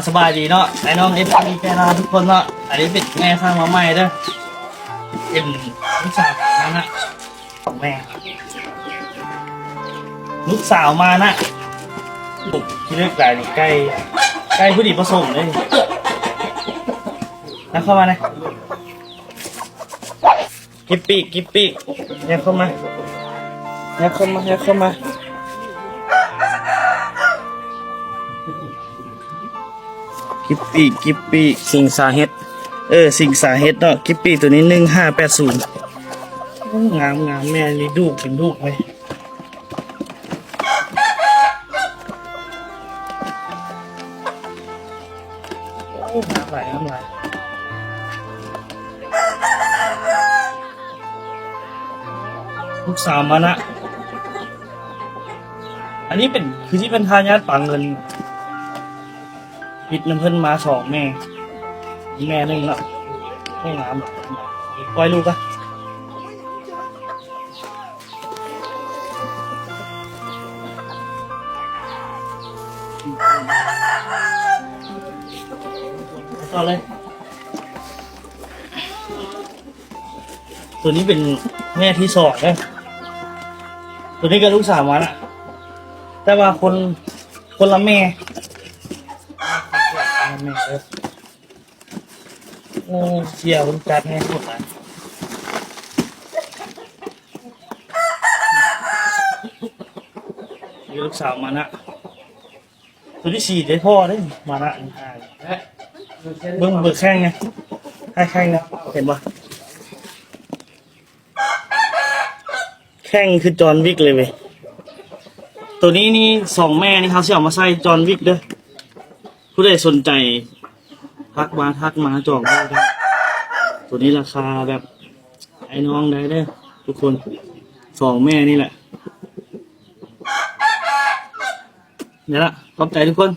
ສະບາຍດີເນາະ ອ້າຍນ້ອງ ເອັຟຊີ ແຟນລາວທຸກຄົນເນາະ. ອັນນີ້ເປັນແມ່ສ້າງມາໃໝ່ເດີ ເປັນລູກສາວມານະ ຂອງແມ່ ລູກສາວມານະ. ໂອ້ ຂີ້ເລິກຫຼາຍນີ້ ໄກ່ ໄກ່ຜູ້ດີປະສົມເດ້. ນຳເຂົ້າມາແດ່. ກິບປີກ ກິບປີກ ຍັບເຂົ້າມາ ຍັບເຂົ້າມາ ຍັບເຂົ້າມາ ກິບປີກ ກິບປີກ. ສິງສາເຫັດ ເອີ ສິງສາເຫັດເນາະ. ກິບປີກໂຕນີ້ ໜຶ່ງຫ້າແປດສູນ. ໂອ້ ງາມໆ ແມ່ນີ້ດູກເປັນລູກເລີຍ. ໂອ້ ງາມຫຼາຍ ງາມຫຼາຍ. ລູກສາວມານະ ອັນນີ້ເປັນ ຄືຊິເປັນທາຍາດປາເງິນ ຕິດນຳເພິ່ນມາສອງແມ່ ແມ່ໜຶ່ງເນາະ. ໂອ້ ງາມ ປ່ອຍລູກກະ. ຕໍ່ເລີຍ. ໂຕນີ້ເປັນແມ່ທີສອງເດີ. ໂຕນີ້ກະລູກສາວມານະ ແຕ່ວ່າຄົນ ຄົນລະແມ່. ໂອ້ ເສຍຄົນຈັດໃຫ້ໂຄດຫຼາຍ. ນີ້ລູກສາວມານະ. ໂຕທີສີ່ເດ້ພໍ່ເດ້ ມານະ. ເບິ່ງ ເບິ່ງແຂ້ງນີ້ ໃຫ້ແຂ້ງນີ້ ເຫັນບໍ່? ແຂ້ງຄືຈອນວິກເລີຍເວີຍ. ໂຕນີ້ນີ້ ສອງແມ່ນີ້ ເຮົາຊິເອົາມາໃສ່ຈອນວິກເດີ. ຜູ້ໃດສົນໃຈ ທັກມາ ທັກມາຈອງໄດ້. ໂຕນີ້ລາຄາແບບ ອ້າຍນ້ອງໄດ້ເດີທຸກຄົນ ສອງແມ່ນີ້ແຫຼະ. ນີ້ລະ ຂອບໃຈທຸກຄົນ.